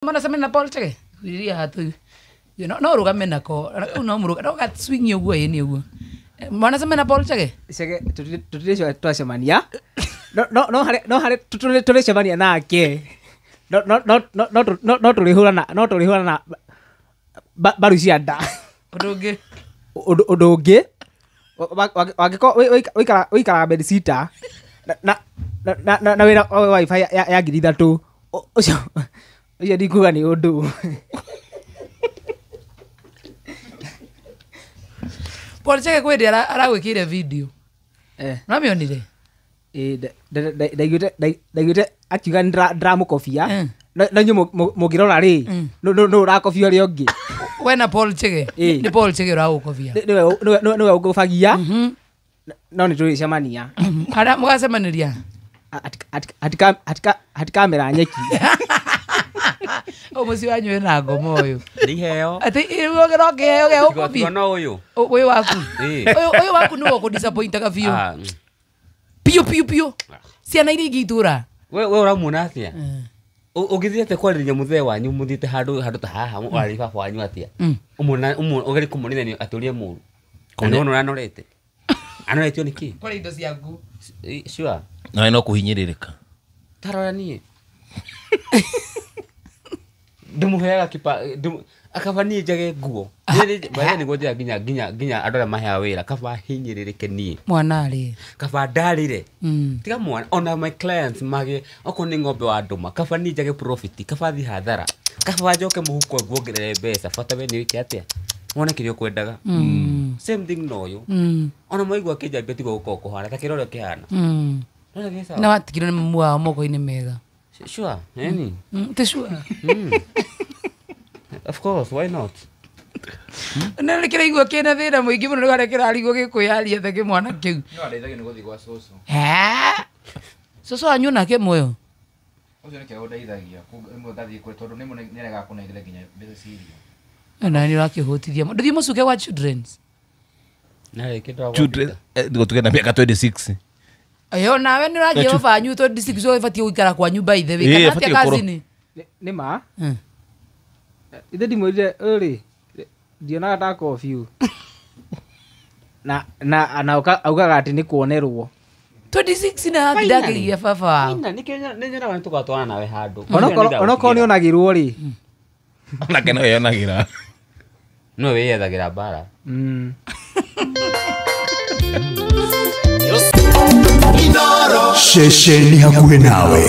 Mana cemania na Paul Chege iria hatu no rugame nako no muruga no gat swing uguo ĩ uguo mwana cemania na Paul Chege. Chege tutire twacemania no no harĩ tũrĩcemania nake no no no no no no tũrĩhũrana no tũrĩhũrana mbaru cia nda. Ũndũ ũngĩ Ũndũ ũngĩ wangĩkorwo ũikaraga bedsitter na wĩra wifi ya 3,000 ũcio ũcio ndikuga nĩ ũndũ. Paul Chege kwĩ hĩndĩ aragwĩkĩire video. Nĩwamĩonire? Ndaiguĩte akiuga nĩndĩramũkobia no inyuĩ mũngĩrora rĩ nũ ũrakobia ũrĩa ũngĩ. We na Paul Chege nĩ Paul Chege ũragũkobia. Nĩwe ũngũbagia no nĩ tũrĩcemania. Harĩa mũgacemanĩria? Hatikamera nyeki. O mũciĩ wanyu wĩna ngoma ũyũ. Nĩ iheo. Atĩ no kĩheo gĩa gũkobia. No ũyũ. Ũyũ waku. Ũyũ waku nĩwe ũkũdisappointaga biũ. Piũ piũ piũ. Ciana iria ingĩ itũra. We ũramuona atĩa? Ũngĩthiĩ atĩa kwarĩria mũthee wanyu mũthiĩte handũ ta haha warĩria baba wanyu atĩa? Ũgerie kũmonithania atĩ ũrĩa mũru. Na nĩwona ũranorete. Anoretio nĩ kĩ? Kũrĩa indo ciaku. Sure. Nawe no kũhinyĩrĩrĩka. Tarora niĩ. Ndĩmũheaga kĩba akaba niĩ njage nguo. Niĩ nĩguo njĩraga nginya andũ arĩa maheaga wĩra kaba hinyĩrĩrĩke niĩ. Mwana rĩ. Kaba ndarĩre. Tiga mwana ona my clients mage okorwo nĩ ng'ombe wa ndũma kaba niĩ njage profit kaba thiĩ hathara kaba njoke mũhuko nguongerere mbeca bata we nĩ wĩke atĩa wone kĩrĩa ũkwendaga. Same thing na ũyũ. Ona mwaigua akĩnjambia tiguo gũkorwo kũhana ta kĩrĩa ũrĩa kĩhana. Na watigirwo nĩ mamu wao moko-inĩ mega. Sure, yani. Ti sure. Of course, why not? Na nĩ kĩraigua kĩna thĩna mũingĩ mũno nĩ harĩa kĩrarigwo gĩkwĩyaria ta kĩmwana kĩu. No andeithagia nĩ gũthiĩ gwa cũcũ. Cũcũ wanyu nake muoyo? Ũcio nĩkĩo ũndeithagia rĩmwe ngathiĩ kũrĩ tondũ rĩmwe nĩaregaga kũnengera nginya mbeca cia irio. Na nĩ ũrakĩhũtithia. Ndũthiĩ mũcuke gwa children's? Children tuge na mĩaka 26. Ayo nawe nĩ ũranjĩra baba wanyu 26 ũbatiĩ gũikara kwanyu by the way kana atĩa kazini? Nĩ ma. Ithe ndimwĩrire ũrĩ ndionaga ta curfew. Na augaga atĩ nĩ kuonerwo. 26 na ndakĩgia baba wao. Nĩkĩo nĩnyonaga nĩtũgatwarana nawe handũ. Onokorwo nĩonagĩrwo rĩ. Onake no eyonagĩra. No wĩyethagĩra mbara. Ceceni hakuhĩ nawe.